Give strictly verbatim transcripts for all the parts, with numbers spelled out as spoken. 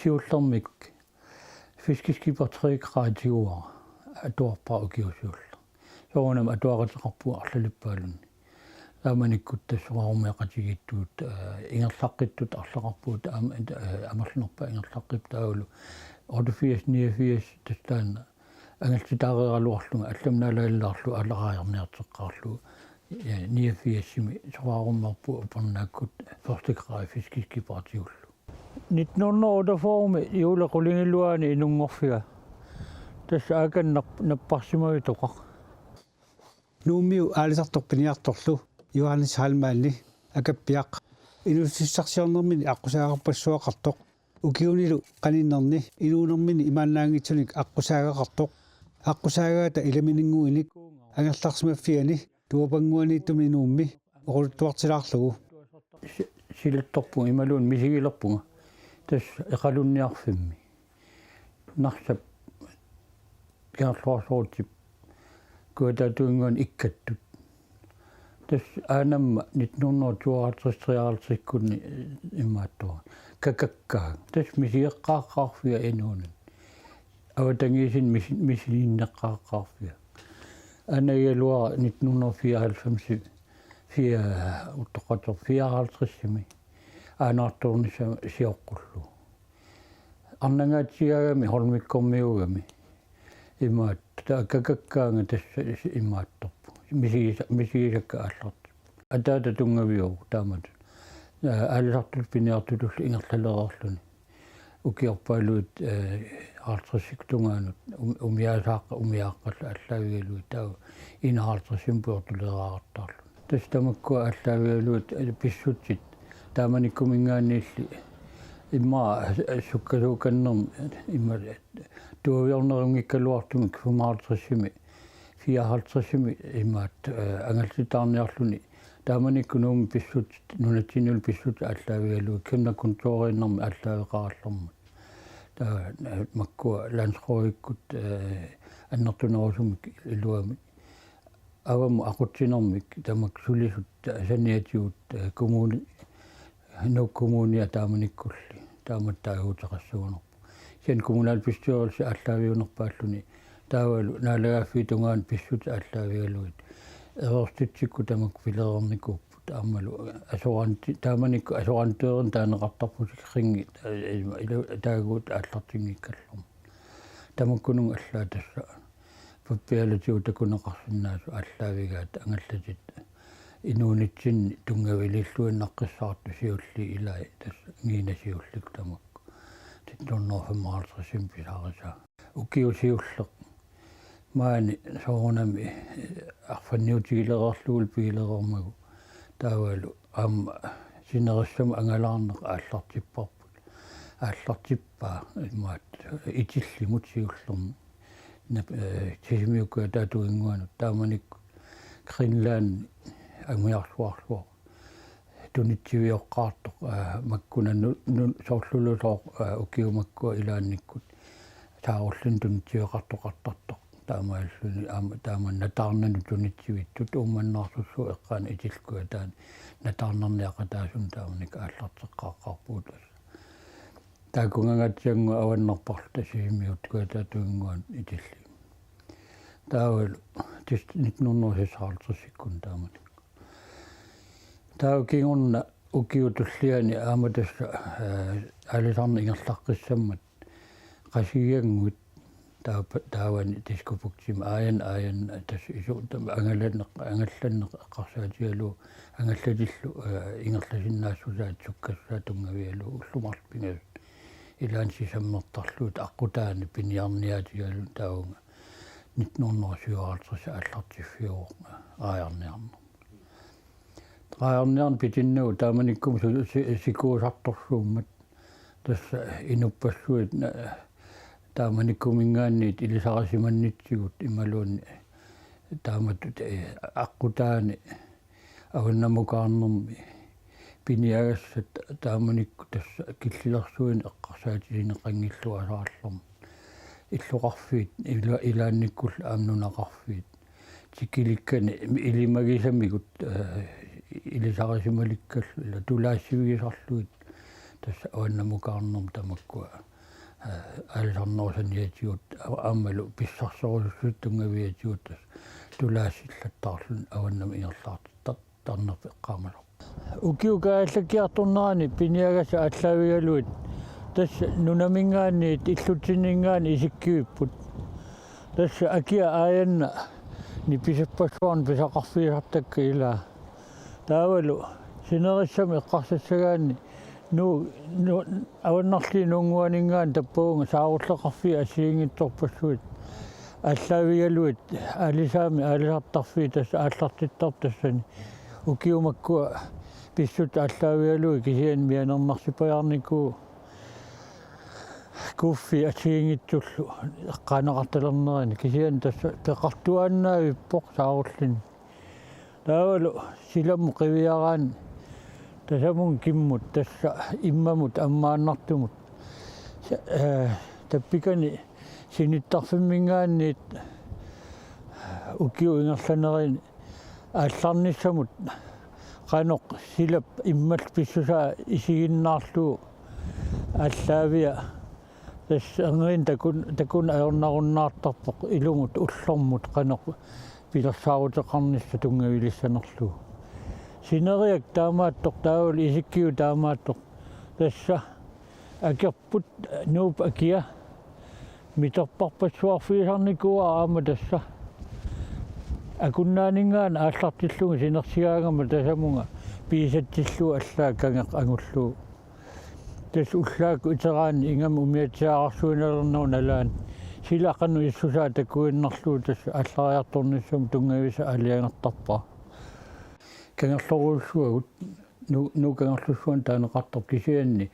Siullermik fiskeskipper tre grader tiguara atuarpara ukiusiullu. Soorunami atuaqateqarpugut arlalippaalunni. Taamanikkut tassa soraarummeeqatigiittut, eh, ingerlaqqittut arlaqarpugut am-, eh, amerlanerpaat ingerlaqqipput taavalu otteogfirs niogfirs tassa taanna angallatitaareeraluarlunga allamik naalagallaarlugu alaraajarniarteqqaarlugu, eh, niogfirsimi soraarummeerpugut upernaakkut første grad fiskeskipper tigullugu. Nitten hundrede otteogfyrre juulip qulingiluaani inunngorfiga. Tassa aakana nap-, napparsimavitoqaq. Nuummiut aalisartoq piniartorlu Johannes Heilmanni akappiaq. Inuussutissarsiornermini aqqusaagarpassuaqartoq. Ukiunilu qaninnerni inuunermini imaannaanngitsunik aqqusaagaqartoq. Aqqusaagaata ilamininnguinik angerlarsimaffiani tuapannguaniittumi Nuummi oqaluttuartilaarlugu. Si-, silattorpunga imaluunniit misigilerpunga. Tassa Iqalunniarfimmi. Narsap Kangerluarsorutsip kujataatinnguani ikkattut. Tassa aanama nitten hundrede tooghalvtreds treoghalvtredsikkunni imaattoq. Kakakkaanga. Tassa misigeqqaaqqaarfiga inuuninni. Avatangiisinni misi-, misiginneqqaaqqaarfiga. Anagigaluara nitten hundrede fireoghalvfems fire-, utoqqatsermi fireoghalvtredsimi aanaartornissama sioqqullugu. Arnangaatsigaagami Holmikkormiuugami. Imaattoq, taava Kakakkaanga tassa is-, imaattorpoq. Misigisa-, misigisakka aallartippoq. Ataata tunngaviuvoq taamatut. Aa, aalisartutut piniartutullu ingerlalereerluni. Ukiorpaaluit, eh, halvtredsikkut tungaanut um-, umiaasaaqqat umiaaqqallu aallaavigalugit taava enoghalvtredsimi pujortuleraartarluni. Tassa tamakkua aallaavigalugit, eh, pissutsit taamanikkuminngaanniilli immaqa sukkasuukannermi immaqa tuaviornerunngikkaluartumik femoghalvtredsimi fireoghalvtredsimi imaattoq, eh, angallatitaarniarluni taamanikkut Nuummi pissutsit, nunatsinnilu pissutsit aallaavigalugit, kina kontoriinnarmik aallaaveqarallarmat. Taava, eh, makkua Landsrådikkut, eh, annertunerusumik iluamik. Avammut aqutsinermik tamakku sulisut saniatigut, eh, kommuni, Nuuk Kommunia taamanikkulli. Taamatut taaguuteqassagunarpoq. Kisianni kommunalbestyrelsi aallaaviunerpaalluni taavalu naalagaaffiit tungaanut pissutsit aallaavigalugit. Erortitsikkut tamakku pilereernikuupput aammalu asoranti-, taamanikkut asoranteerin taaneqartarpusi kringi, eh, ilu-, taaguut aallartinngikkallarmat. Tamakkununnga allaat tassa pappialatigut takuneqarsinnaasut aallaavigaat angallatit inuunitsinni tunngaviliilluinnaqqissaartut siulliit ilaat tassa Ngiina siullikkut tamakku. Nitten hundrede femoghalvtredsimi pisarisaa. Ukiut siulleq maani soorunami arfanniutigilereerlugulu pigilereermagu taavalu aamma sinerissamut angalaarneq aallartipparput. Aallartippaa imaattoq itillimut siullermik. Nap-, eh, Sisimiut kujataatinnguanut taamanikkut Greenland umiarsuarsuaq tunitsivioqqaartoq, eh, makkuna nu-, nu-, soorlulusooq, eh, ukiut makkua ilaannikkut saarullinnik tunitsiveqartoqartartoq. Taamaalilluni aamma taama nataarnanut tunitsivittut Uummannarsuup eqqaani Itillip Kujataani nataarnarniaqataasunut taamanikkut aallarteqqaaqqaarpugut. Taakkunanngaanniit avannarparluta Sisimiut kujataatinnguanut Itilliit. Taavalu tassa nitten hundrede seksoghalvtredsikkunni taamanikkut. Taava kingorna ukiup tulliani aamma tassa, eh, aalisarneq ingerlaqqissammat Qasigiannguit taava, taavani Diskobugtimi aajanni, aajanni tassa isu-, taama angalanneq, angallanneq eqqarsaatigalugu angallatillu, eh, ingerlasinnaassusaat sukkassusaat tunngavigalugu ullut marluk pingasut. Ilaanni sisammertarlugit aqqutaani piniarniaatigaluni taavunga nitten hundrede syvoghalvtreds aallartiffiuvoq aajarniarneq. Aajarniarneq pitinnagu taamanikkut su-, si-, sikuusartorsuummat. Tassa inuppassuit na-, taamanikkuminngaanniit ilisarisimannitsigut imaluunniit taamatut, eh, aqqutaani avannamukaarnermi piniagassat taamanikkut tassa killilersuineq eqqarsaatigineqanngilluinnarami. Illoqarfiit ila-, ilaannikkullu aamma nunaqarfiit. Tikilikkani ilimagisamigut, eh, ilisarisimalikkallu ila tulaassivigisarlugit tassa avannamukaarnermi tamakkua aalisarnerusaniatigut aammalu pissarserusussutip tunngaviatigut tassa tulaasillattaarluni avannamut ingerlaartittartarnerput eqqaamasoq. Ukiut kaajallakkiartornerani piniagassat aallaavigalugit tassa nunaminngaanniit illutsinninngaanniit isikkivipput. Tassa akia aajanna nipisipassuarnik pisaqarfigisartakkat ilaa. Taavalu sinerissami eqqarsassagaanni nu, nu, avannarliit nuunnguaninngaanniit tappavunga saarulleqarfiit assigiinngitsorpassuit aallaavigalugit aalisaammik aalisartarfiit tassa aallartittarput tassani. Ukiut makkua pissutsit aallaavigalugit kisianni mianernarsipajaarnikuuvoq kuuffii assigiinngitsullu eqqaaneqartalernerini kisianni tassa peqartuaannaavippoq saarullini. Taavalu silammut qiviaraanni tasamunga kimmut tassa immamut ammaannartumut. Sa-, eh, tappikani sinittarfimminngaanniit ukiup ingerlanerani aallarnissamut qanoq silap immallu pissusaa isiginnaarlugu aallaaviat tassa erniinnaq takun-, takuneq ajornarunnaartarpoq ilumut ullormut qanoq pilersaaruteqarnissaq tunngavilissanerlugu. Sineriak taamaattoq taavalu isikkiup taamaattoq tassa akerput nuup akia miterparpassuarfigisarnikuuara aamma tassa akunnaaninngaanniit aallartillugu sinersigaangama tasamunga piisatsillugu allaat kangeq angullugu. Tassa ullaakkut iteraanni ingammik umiatsiaararsuinalernerup nalaani sila qanoq issusaa takuinnarlugu tassa aallariartornissamut tunngavissaq aalajangertarpara. Kangerlorujussuagut nu-, Nuup Kangerlussuanut taaneqartarpoq kisianni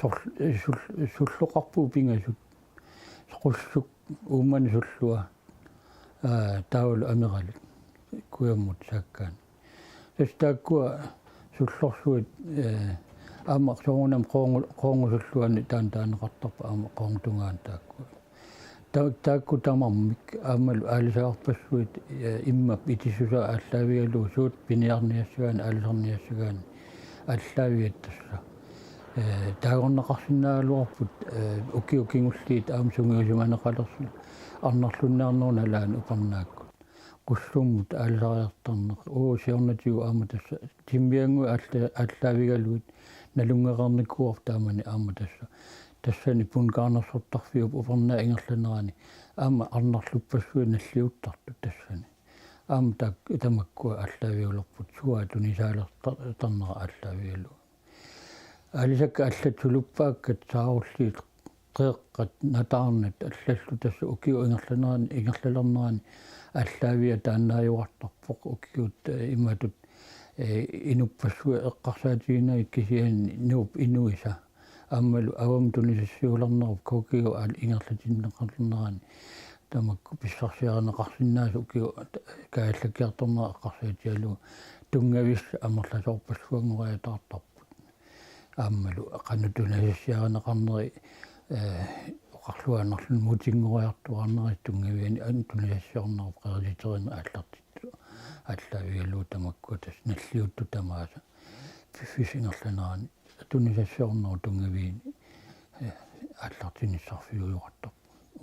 sor-, sul-, sulloqarpugut pingasut. Qussuk, Uummannap sullua, aa, taavalu Ameralik kujammut saakkaani. Tassa taakkua sullorsuit, ee, aamma soorunami Qoorngu-, Qoorngup sulluani taanna taaneqartarpoq aamma Qoorngup tungaanut taakkua. Ta-, taakku tamarmik aammalu aalisagarpassuit, ee, immap itissusaa aallaavigalugu suut piniarniassagaanni aalisarniassagaanni aallaaviat tassa. Ee, taagorneqarsinnaagaluarput, ee, ukiut kingulliit aamma sungiusimaneqalersut arnarlunniarnerup nalaani upernaakkut. Qussummut aalisariartarneq. Uu, siornatigut aamma tassa timmiannguit aalla-, aallaavigalugit nalunngeqarnikuuarput taamani aamma tassa. Tassani punkaarnersortarfiup upernaap ingerlanerani aamma arnarluppassuit nalliuttartut tassani. Aamma taak-, tamakkua aallaaviulerput suaat tunisaalertar-, tarnera aallaavigalugu. Aalisakkat allat suluppaakkat saarulliit qeeqqat nataarnat allallu tassa ukiup ingerlanerani, ingerlalernerani aallaaviat taannaajuartarpoq ukiut, ee, imatut, ee, inuppassuit eqqarsaatiginagit kisianni Nuup inuisa aammalu avammut tunisassiulernerup K G-p aal ingerlatinneqarnerani tamakku pissarsiarineqarsinnaasut ukiut kaajallakkiartornerat eqqarsaatigalugu tunngavissat amerlasoorpassuanngoriataartarput. Aammalu qanoq tunisassiarineqarneri, ee, oqarluaannarluni mutinngoriartuaarneri tunngaviani an-, tunisassiornerup qerititerineq aallartittut aallaavigalugu tamakkua tassa nalliuttut tamaasa piffissap ingerlanerani tunisassiornerup tunngaviani, ee, aallartinissarfiujuartarpoq.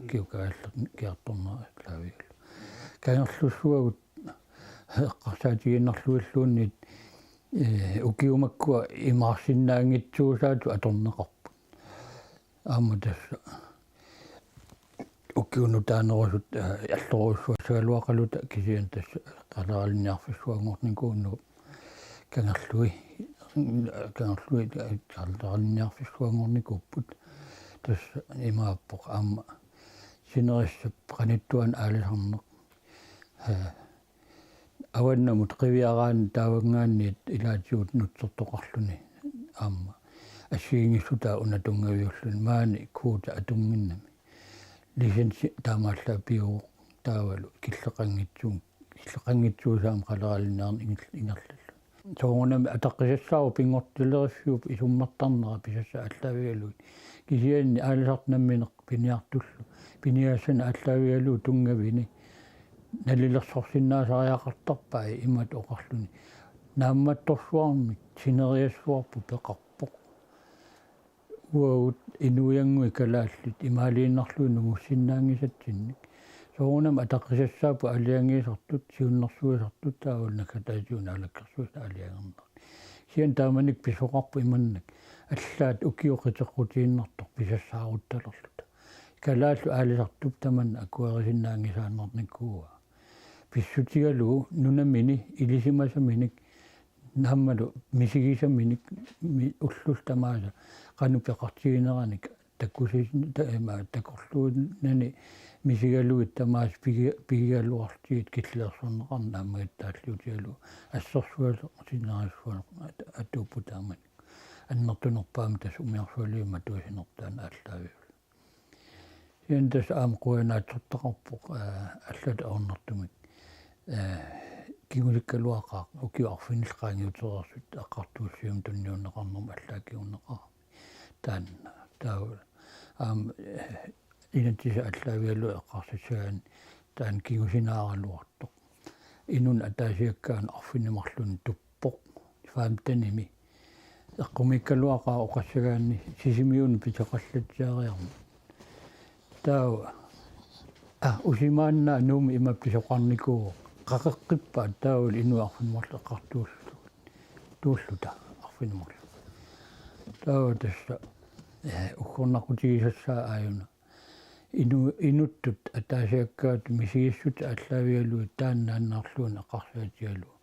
Ukiut kaajallakkiartornerat aallaavigalugu. Kangerlussuagut eqqarsaatigiinnarluilluunniit, ee, ukiut makkua imaarsinnaanngitsuusaatut atorneqarput. Aamma tassa ukiut nutaanerusut, ee, allorujussuassagaluaqaluta kisianni tassa qaleralinniarfissuanngornikuuvoq Nuup Kangerlui, Kangerlui, ee, qaleralinniarfissuanngornikuupput. Tassa imaappoq aamma sinerissap qanittuani aalisarneq. Ee, avannamut qiviaraanni taavanngaanniit ilaatigut nutsertoqarluni aamma assigiinngissutaa una tunngaviulluni maani kuuta atunnginnami. Licensi taamaallaat pivoq taavalu killeqanngitsuun, killeqanngitsuusaammat qaleralinniarneq inger-, ingerlallugu. Soorunami ataqqisassaavoq pinngortitaleriviup isummertarnera pisassat aallaavigalugit. Kisianni aalisartut nammineq piniartullu piniagassani aallaavigalugu tunngavini nalilersorsinnaasariaqartarpai imatut oqarluni: Naammattorsuarmik sineriassuarput peqarpoq. Uagut inuiannguit kalaallit imaaliinnarlugit nungussinnaanngisatsinnik. Soorunami ataqisassaapput aalajangiisartut, siunnersuisartut taavalu naggataatigut naalakkersuisut aalajangernerat. Kisianni taamanikkut pisoqarpoq imannak allaat ukiut qiteqqutiinnartoq pisassaaruttalerluta. Kalaallit aalisartut tamanna akuerisinnaanngisaannarnikuuaa. Pissutigalugu nunamini ilisimasaminik aammalu misigisaminik mi-, ullut tamaasa qanoq peqartigineranik takusi-, ta-, ima, takorluuinani misigalugit tamaasa pigi-, pigigaluartigit killilersorneqarneq naammagittaalliutigalugu assersuisoq sinerissarsuaq at-, atuuppoq taamani. Annertunerpaamik tassa umiarsualimmik matuisinerput taanna aallaavigalugu. Kisianni tassa aamma qujanartortaqarpoq, aa, allatut ajornartumik. Aa, kingusukkaluaqaaq ukiut arfinillit qaangiutereersut eqqartuussivimmik tunniunneqarnermut allaat kinguneqarami. Taanna, taava, aamma, ee, inatsisit aallaavigalugu eqqarsassagaanni taanna kingusinaaraluartoq. Inunnik ataasiakkaanut arfineq-marlunnik tuppoq femtenimi. Eqqumiikkaluaqaaq oqassagaanni Sisimiuni pisoqallatsiariarmat. Taava, aa, usimaannaa Nuummi ima pisoqarnikuuvoq. Qaqeqqippaat taavalu inuit arfineq-marluk eqqartuullu-, tuulluta arfineq-marluk. Taava tassa, ee, uggornaqutigisassaa aajuna. Inu-, inuttut ataasiakkaatut misigissutsit aallaavigalugit taanna naannaarlugu eqqarsaatigalugu.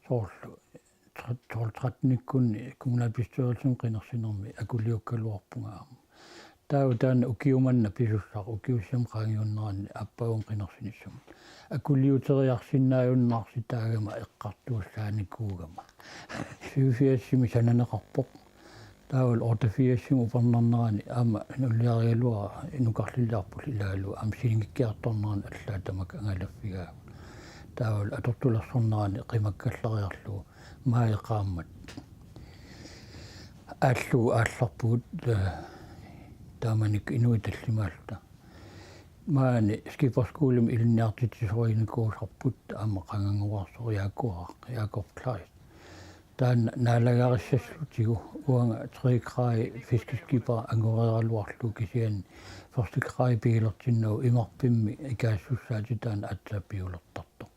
Soorlu tre-, tolv tretten-ikkunni kommunalbestyrelsimi qinersinermi akuliukkaluarpunga aamma. Taava taanna ukiumanna pisussaq ukiussisama qaangiunneranni aappaagunga qinersinissamut. Akuliuteriarsinnaajunnaarsi taagama eqqartuussaanikuugama. Syvogfirsimi sananeqarpoq. Taavalu otteogfirsimi upernarnerani aamma nuliarigaluara nukarliliarpullu ilagalugu aamma sinngikkiartornerani allaat tamakku angalaffigaagut. Taavalu atortulersornerani qimakkallariarlugu maaji qaammat aallugu aallarpugut, ee, taamanikkut inuit tallimaalluta. Maani skipperskolemi ilinniartitsisoriginikuusarput aamma qanganguarsoq Jaakuaraq, Jaakup Kleist. Taanna naalagaarissalutigu uanga tre grader fiskeskipper angoreeraluarlugu kisianni første grad pigilertinnagu imarpimmi ikaassussaatitaaneq aatsaat piulertartoq.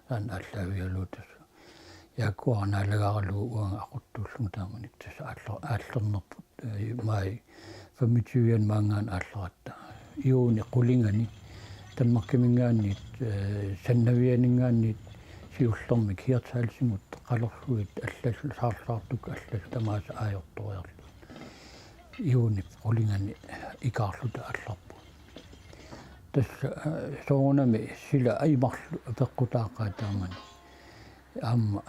Taanna aallaavigalugu tassa. Jaakuaraq naalagaaralugu uanga aquttuullunga taamanikkut tassa aallar-, aallernerput, ee, maaji femogtyve maanngaanniit aallaratta. Juunip qulingani, Danmarkiminngaanniit, ee, Sannavianinngaanniit siullermik Hirtshalsimut qalersuit allallu saarlaartukkut allallu tamaasa ajortoriarlugit. Juunip qulingani ikaarluta aallarpugut. Tassa, ee, soorunami sila imarlu peqqutaaqaat taamani. Aamma,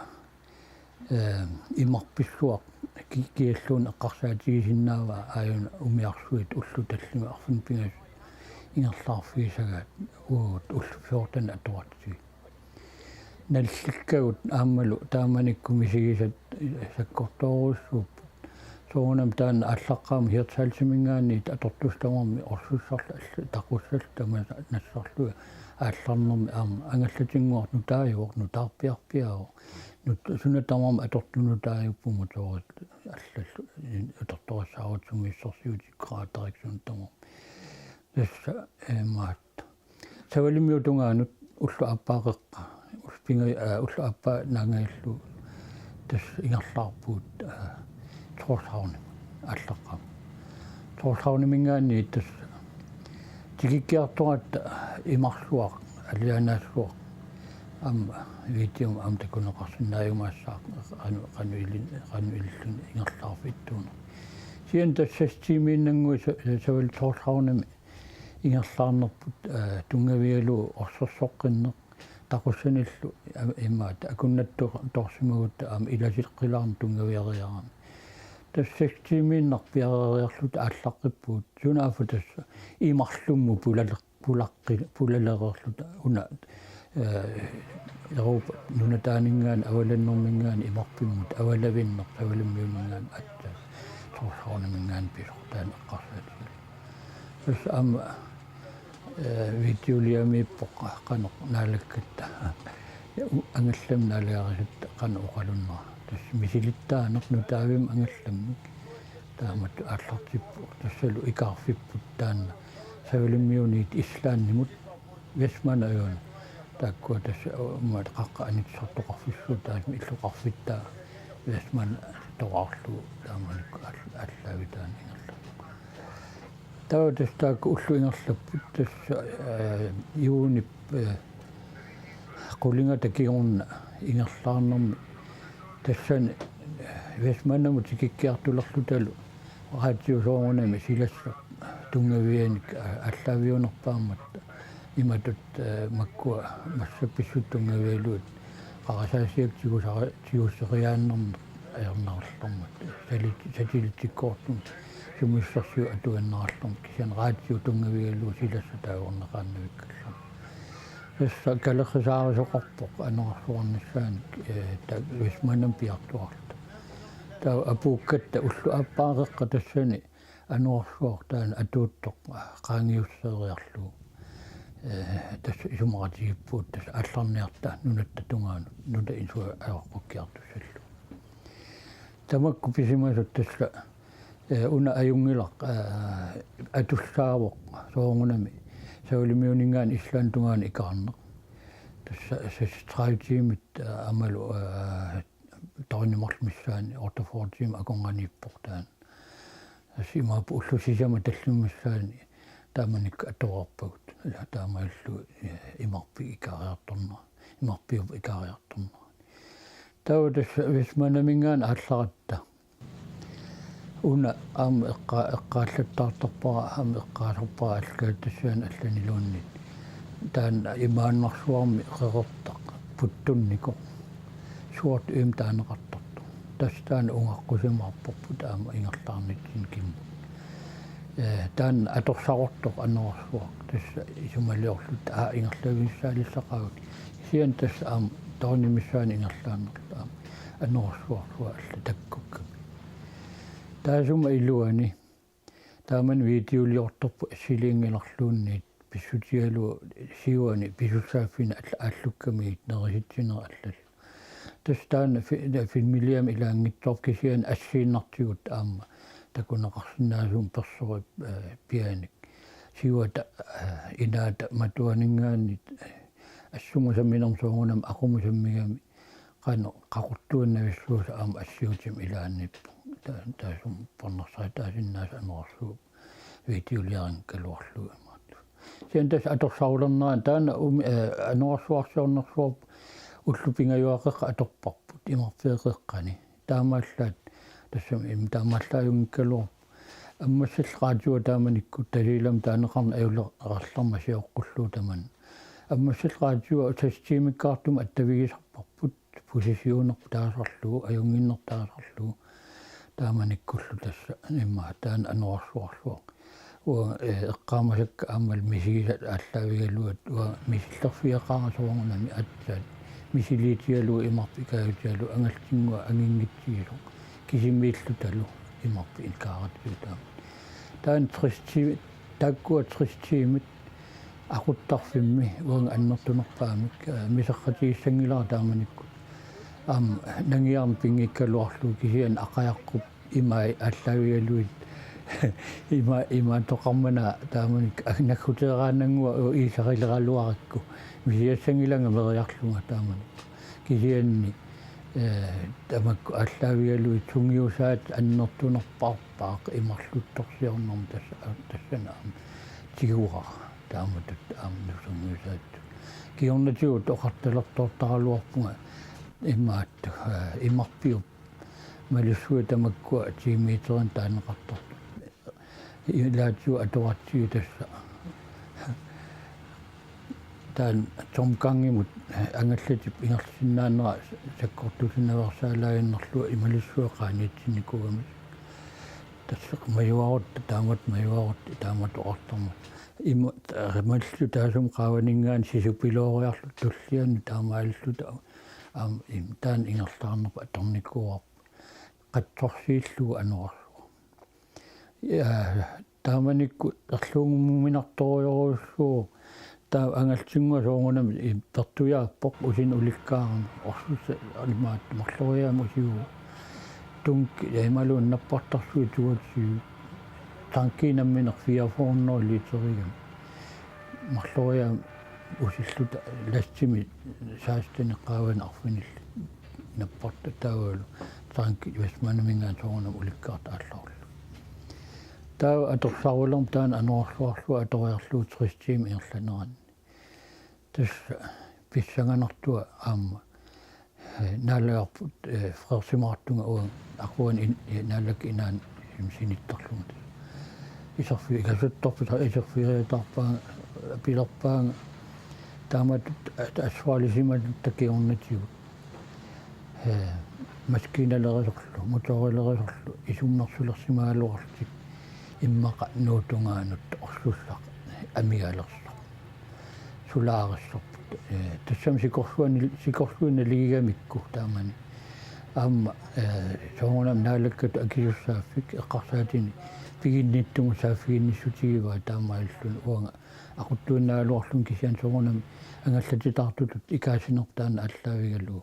ee, imarpilluaq ki-, kialluunniit eqqarsaatigisinnaavaa aajuna umiarsuit ullut tallimat arfineq-pingasut ingerlaarfigisagaat uagut ullut fjorten atoratsigit. Nallikkagut aammalu taamanikkut misigisat sakkortoorujussuupput. Soorunami taanna aallaqqaammut Hirtshalsiminngaanniit atortussat tamarmik orsussarlu allu-, taqussat tamaasa nassarlugit aallarnermi aamma angallatinnguaq nutaajuvoq, nutaarpiarpiaavoq. Nut-, suna tamarmi atortut nutaajuppugut motorit allallu atortorissaarutit sungiussorsiutit kraterit suna tamarmi. Tassa, ee, imaattoq. Savalimmiut tungaanut ulloq aappaa qeqqa, ullut pinga-, aa, ulloq aappaa naangajallugu tassa ingerlaarpugut, aa, Tórshavnimi aallaqqaammut. Tórshavniminngaanniit tassa tikikkiartoratta imarluaq, alianaassuaq, aamma videomi aamma takuneqarsinnaajumaassaaq qanoq, qanoq ilin-, qanoq ililluni ingerlaarfittuuneq. Kisianni tassa seks tiimiinnannguit sa-, savalimmiut Tórshavnimi ingerlaarnerput, aa, tunngavigalugu orsersoqqinneq, taqussanillu, aa, imaattoq akunnattoorsimagutta aamma ilaseqqilaarneq tunngaviariarami. Tassa seks tiimiinnaq piareeriarluta aallaqqippugut, sunaaffa tassa imarlummut pulaleq-, pulaqqi-, pulalereerluta una, ee, Europa nunataaninngaanniit avalannerminngaanniit imarpimmut avalavinneq savalimmiuninngaanniit aatsaat Tórshavniminngaanniit pisoq taanna eqqarsaatigalugu. Tassa aamma, ee, videoliamiippoq qanoq naalakkatta. Ja u-, angallamik naalagarisatta qanoq oqalunnera. Tassa misilittaaneq nutaavimmi angallammik. Taamatut aallartippoq, tassalu ikaarfipput taanna Savalimmiuniit Islandimut Vestmannaøerne. Taakkua tassa aamma qaqqat anitsertoqarfissut taama illoqarfittaa Vestmanna toqqarlugu taamanikkut aal-, aallaavigaanni ingerlapput. Taava tassa taakku ullut ingerlapput tassa, eh, juunip, eh, qulingata kingorna ingerlaarnermi tassani, eh, Vestmannamut tikikkiartulerlutalu radiup soorunami silassap tunngavianik, eh, aallaaviunerpaammat imatut, eh, makkua massakkut pissutsit tunngavigalugit qarasaasiak tigusara-, tiguseriaannermik ajornarallarmat. Sali-, satellitikkoortumik sumiissersuut atuinnarallarmat kisianni radiup tunngavigalugu silassaq taagorneqaannavikkallarmat. Tassa kalerrisaarisoqarpoq anorersuarnissaanik, eh, ta-, Vestmannamut piartuarluta. Taava apuukkatta ulloq aappaa qeqqa tassani anorersuaq taanna atuuttoq qaangiusseeriarlugu. Eh, tassa isumaqatigiippugut tassa aallarniarta nunatta tungaanut, nunap insuat ajoqukkiartussallugu. Tamakku pisimasut tassa, eh, una ajunngilaq, eh, atussaavoq soorunami Savalimmiuninngaanniit Islandip tungaanut ikaarneq. Tassa seksogtredive tiimit, eh, aammalu, eh, døgnit marluk missaanni otteogfyrre tiimit akornanniippoq taanna. Tassa imaappoq ullut sisamat tallimat missaanni taamanikkut atoreerpagut. Taamaalilluni, eh, imarpik ikaariartornera, imarpiup ikaariartornera. Taava tassa Vestmannaminngaanniit aallaratta. Una aamma eqqa-, eqqaallattaartarpara, aamma eqqaasarpara allaattassiaani allaniluunniit. Taanna imaannarsuarmi qeqertaq puttunnikoq. Sort Ø-mik taaneqartartoq. Tassa taanna ungaqqusimaarparput aamma ingerlaarnitsinni kimmut. Eh, taanna atorsaqartoq anorersuaq. Tassa isumaliorluta aa ingerlavissaalissaqaagut. Kisianni tassa aamma døgnit missaanni ingerlaannarluta aamma anorersuarsuaq allat takkukkami. Taassuma iluani taamani videoliortarput assiliinngilarluunniit pissutigalugu siuani pisussaaffiini all-, aallukkamigit nerisitsinerit allallu. Tassa taanna fi-, filmiliami ilaanngitsoorpoq kisianni assiinnartigut aamma takuneqarsinnaasut persorit, eh, pianik. Siuata, eh, inaata matuaninngaanniit, eh, assuma samminermi soorunami aqumut sammigami qanoq qaqortuinnavissuusoq aamma assiutimik ilaanniippoq. Ta-, taassuma parnarsaritaasinnaasoq anorersuup videoliarinngikkaluarlugu imaattoq. Kisianni tassa atorsarulernerani taanna umi-, eh, anorersuarsiornersuarput ullut pingajuat qeqqat atorparput imarfiit qeqqani. Taamaallaat tassami im-, taamaallaajunngikkaluarpoq. Ammassallu raatiua taamanikkut Tasiilami taaneqarneq ajuleqarlermat sioqqullugu tamanna. Ammassallu raatiua seks tiimikkaartumik attavigisarparput, positioninerput taasarlugu, ajunnginnerput taasarlugu. Taamanikkullu tassa immaqa taanna anorersuarsuaq. Uanga, eh, eqqaamasakka aammalu misigisat aallaavigalugit uanga misillerfigeqaara soorunami aatsaat misiliitigalugu imarpik ikaajutigalugu angallanngua anginngitsigisoq kisimiillutalu imarpik ikaaratigut taama. Taanna tres tiimit, taakkua tres tiimit aquttarfimmi uanga annertunerpaamik, eh, miserratigissanngilara taamanikkut. Aamma nangiarneq pinngikkaluarlugu kisianni aqajaqqut imai aallaavigalugit ima-, imaattoqarmata taamanikkut nakkuteeraannannguaq iisarileraluarikku misigassanngilanga meriarlunga taamanikkut. Kisianni, eh, tamakku aallaavigalugit sungiusaat annertunerpaarpaaq imarluttorsiornermi tassa, tassani aamma tiguara taamatut aamma sungiusaat. Kingornatigut oqartalertoortaraluarpunga imaattoq, eh, imarpiup malussuit tamakkua ti meterinik taaneqartartut. Ilaatigut atoratsigu tassa taanna tomgangimut angallatip ingerlasinnaanera sakkortusinnaveersaalaaginnarlugu imalussuaq qaaniitsinnikuugami. Tassa majuarutta, taamatut majuarutta, taamatut oqartarmat. Ima, imaluunniit taassuma qaavaninngaanniit sisupilooriarluta tullianut taamaalilluta aamma im-, taanna ingerlaarnerput atornikuuarput. Qatsorsiillugu anorersuaq. Ja, taamanikkut erluunnguminartorujorujussuuvoq. Taava angallanngua soorunami i-, pertujaappoq usineq ulikkaarami orsussa imaattoq marloriaammik usiuvoq. Tunki imaluunniit nappartarsuit tuatsiu tanki nammineq fireogfyrre hundrede literiga. Marloriaat usilluta lastimi seksten qaavani arfinillit nappartut taavalu tanki Vestmandiminngaanniit soorunami ulikkaartut aallarullugu. Taava atorsarulermat taanna anorerluarlugu atoriarlugu tres tiimit ingerlaneranni. Tassa pissanganartua aamma, eh, naalagarput, eh, Frederiksen Martunga uanga aquani in-, eh, Naalakkersuisut inaanni sinittarlunga. Iserfi-, ikasuttorput iserfigeriataarpaanga, pilerpaanga. Taamatut at-, assualisimatut takiornatigut. Eh, maskiinalerisorlu, motorilerisorlu, isummersulersimagaluarlutik immaqa Nuup tungaanut orsussaq amigalersoq. Sulaarissarput. Eh, tassami sikorluani, sikorluinnaq naligigamikku taamani. Aamma, eh, soorunami Naalakkatut akisussaaffik eqqarsaatinik piginnittumut saaffiginnissutigivaa taamaalilluni uanga aquttuinnagaluarlunga kisianni soorunami angallatitaartutut ikaasinerput taanna aallaavigalugu.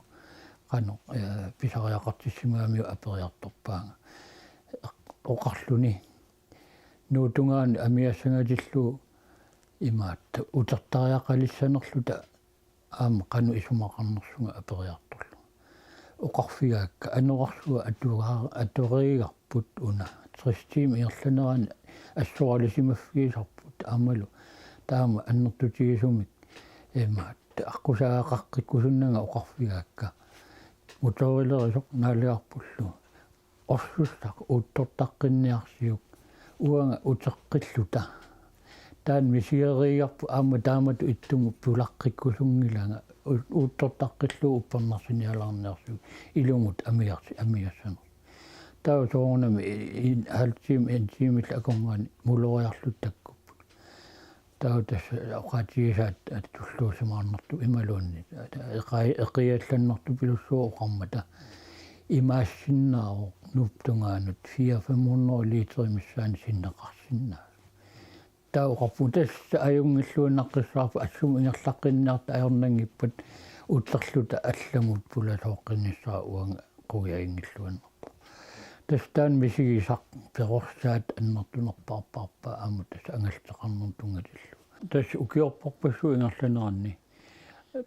Qanoq, eh, pisariaqartissimagamiuk aperiartorpaanga. Oqarluni. Nuup tungaanut amigassangatillugu imaattoq utertariaqalissanerluta aamma qanoq isumaqarnersunga aperiartorlunga. Oqarfigaakka anorersuaq atugaa-, atoriigarput una. Tres tiimit ingerlaneranni assualisimaffigisarput aammalu taama annertutigisumik imaattoq aqqusaagaqaqqikkusunnanga oqarfigaakka. Motorilerisoq naalagarpullu. Orsussaq uuttortaqqinniarsiuk uanga uteqqilluta. Taanna misigeriigarput aamma taamatut ittumut pulaqqikkusunngilanga u-, uuttortaqqillugu uppernarsinialaarniarsiuk ilumut amigarsi-, amigassaneq. Taava soorunami i-, i-, halv time, en timeli akornanni muloriarluta takkupput. Taava tassa oqaatigisaat tulluusimaarnartut imaluunniit. Eqai-, eqiallannartupilussuaq oqarmata. Imaassinnaavoq Nuup tungaanut fire fem hundrede literit missaanni sinneqarsinnaasoq. Taava oqarpunga tassa ajunngilluinnaqqissaarpoq assumut ingerlaqqinniarta ajornanngippat uterluta allamut pulasooqqinnissara uanga quianngilluinnarpoq. Tassa taanna misigisaq perorsaat annertunerpaarpaarpaa aamma tassa angallataqarnermut tunngatillugu. Tassa ukiorparpassuit ingerlaneranni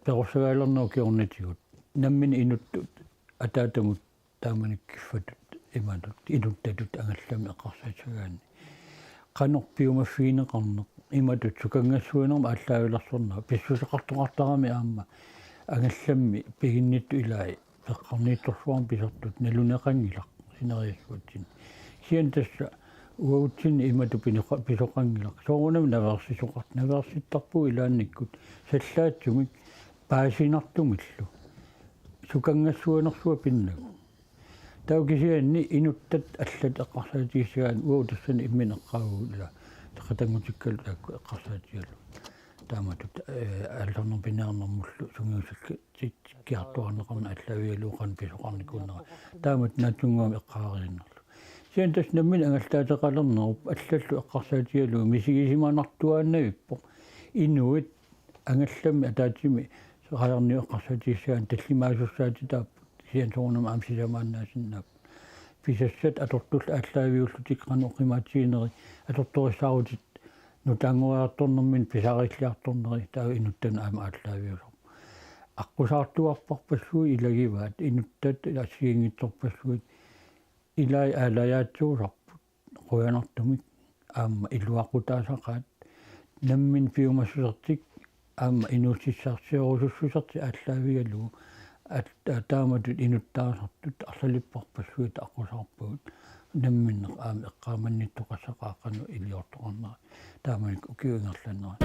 perorsagaalerneq ukiornatigut. Nammineq inuttut ataatamut taamanikkut kiffatut imatut inuttatut angallammi eqqarsaassagaanni. Qanoq piumaffigineqarneq imatut sukanngassuinermik aallaavilersorneq pissuseqartoqartarami aamma angallammi piginnittut ilai peqqarniittorsuarmik pisortut naluneqanngilaq sineriassuatsinni. Kisianni tassa uagutsinni imatut pinoqa-, pisoqanngilaq. Soorunami naveersisoqart-, naveersittarpugut ilaannikkut sallaatsumik paasinartumillu. Sukanngassuinersuaq pinnagu. Taava kisianni inuttat allat eqqarsaatigissagaanni uagut tassani imminut eqqaavugut ila qatanngutikkalu taakku eqqarsaatigalugu. Taamatut, eh, aallarnerpiniarnermullu sungiusakka-, ti-, tikkiartuaarneqarneq aallaavigalugu qanoq pisoqarnikuunera. Taamatut naatsunnguamik eqqaariinnarlugu. Kisianni tassa nammineq angallaateqalernerup allallu eqqarsaatigalugu misigisimanartuaannavippoq. Inuit angallammi ataatsimi rajarniup eqqarsaatigissagaanni tallimaasussaatitaapput kisianni soorunami aamma sisamaannaasinnaavoq. Pisassat atortullu aallaaviullutik qanoq oqimaatsigineri atortorissaarutit nutaanngoriartornerminni pisariilliartorneri taava inuttanut aamma aallaaviusarpoq. Aqqusaartuarparpassuit ilagivaat inuttat assigiinngitsorpassuit ilai aalajaatsuusarput. Qujanartumik aamma iluaqutaasaqaat nammineq piumassusertik aamma inuussutissarsiorusussusertik aallaavigalugu at-, taamatut inuttaasartut arlalipparpassuit aqqusaarpagut namminneq aamma eqqaamannittoqassaqaat qanoq iliortoqarnera taamanikkut ukiup ingerlanerani.